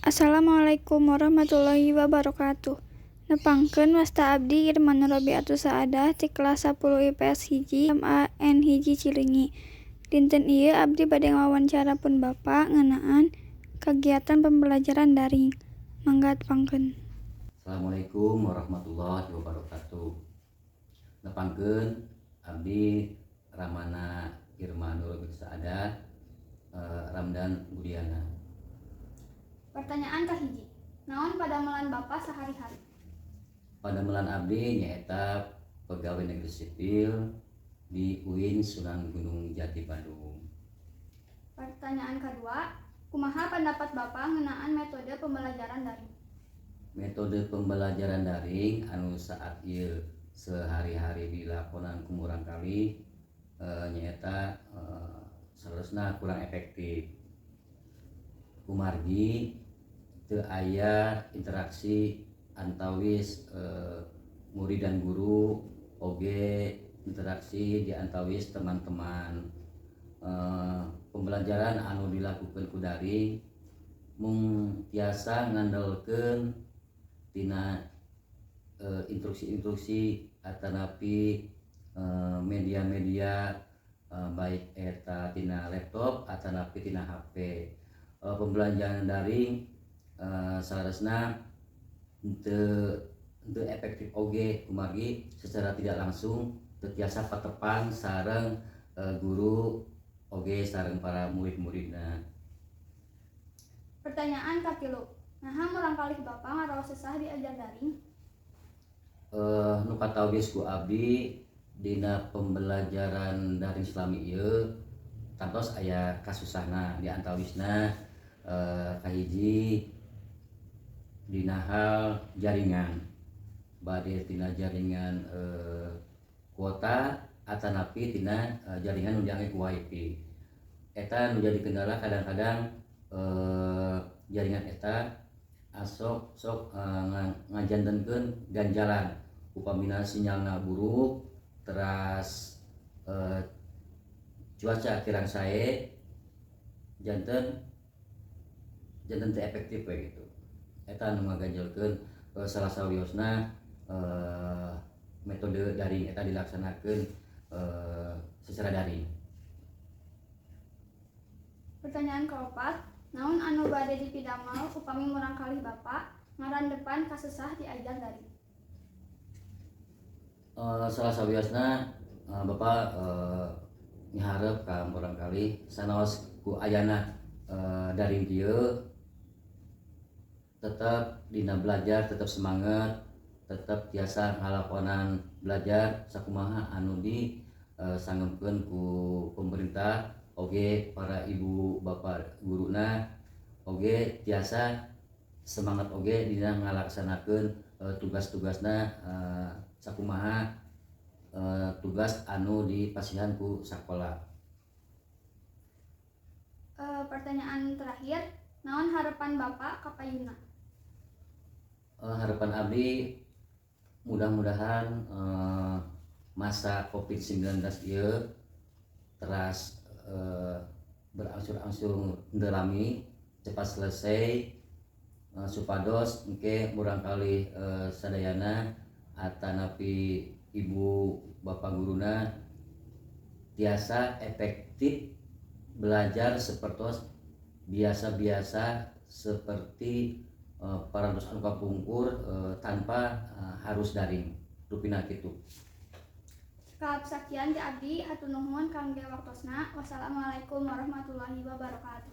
Assalamualaikum warahmatullahi wabarakatuh. Nepangkeun, wasta abdi Irma Robiatus Saadah ti kelas 10 IPS 1 MAN 1 Cileunyi. Dinten ieu abdi bade ngawawancara pun bapa ngeunaan kagiatan pembelajaran daring. Mangga tepangkeun. Assalamualaikum warahmatullahi wabarakatuh. Nepangkeun, abdi Ramana Irma Nurul Saadah, Ramdan Budiana. Pertanyaan kahiji. Naon padamelan Bapak sehari-hari? Padamelan abdi nyaeta pegawai negeri sipil di UIN Sunan Gunung Jati, Bandung. Pertanyaan kedua, kumaha pendapat Bapak ngeunaan metode pembelajaran daring? Metode pembelajaran daring anu saat ieu sehari-hari dilakonan ku murangkalih nyaeta saleresna kurang efektif. Kumargi teu aya interaksi antawis murid dan guru, oge interaksi di antawis teman-teman. Pembelajaran anu dilakukan ku daring mung tiasa ngandelkeun tina instruksi-instruksi atanapi media-media, baik eta tina laptop atanapi tina HP. Pembelajaran daring saleresna teu teu efektif oge, kumargi secara tidak langsung teu tiasa patepang sareng guru oge sareng para murid-muridna. Pertanyaan katilu, naha murangkalih Bapak ngaraos sesah diajar daring? Nu katawis ku abdi dina pembelajaran daring selami ieu tangtos aya kasusahna, di antawisna kahiji dina hal jaringan, bade tina jaringan kuota atanapi tina jaringan nu diangge ku WiFi. Eta nu jadi kendala, kadang-kadang jaringan eta asok sok ngajantenkeun ganjalan upamina sinyalna buruk, teras cuaca kirang sae, janten janten teu efektif we gitu. Eta anu ngaganjelkeun salah sawiosna metode daring eta dilaksanakeun secara daring. Pertanyaan keopat, naon anu bade dipidamel upami murangkalih Bapak ngarandepan kasesah diajar daring? Salah sawiosna Bapak miharep ka murangkalih sanaos ku ayana daring kieu tetep dina belajar tetap semangat, tetap tiasa ngalakonan belajar sakumaha anu di sanggemkeun ku pemerintah, oge para ibu bapak guruna oge tiasa semangat oge dina ngalaksanakeun tugas-tugasna sakumaha tugas anu dipasihan ku sakola. Pertanyaan terakhir, naon harapan Bapak ka payuna? Harapan abdi mudah-mudahan masa COVID-19 ieu teras berangsur-angsur lami, cepat selesai, supados engke murangkalih sadayana atanapi ibu bapak guruna tiasa efektif belajar sepertos biasa-biasa, seperti parantos anu kapungkur, tanpa harus daring rupina kitu. Cekap sakian ti abdi, hatur nuhun kangge waktosna. Wassalamualaikum warahmatullahi wabarakatuh.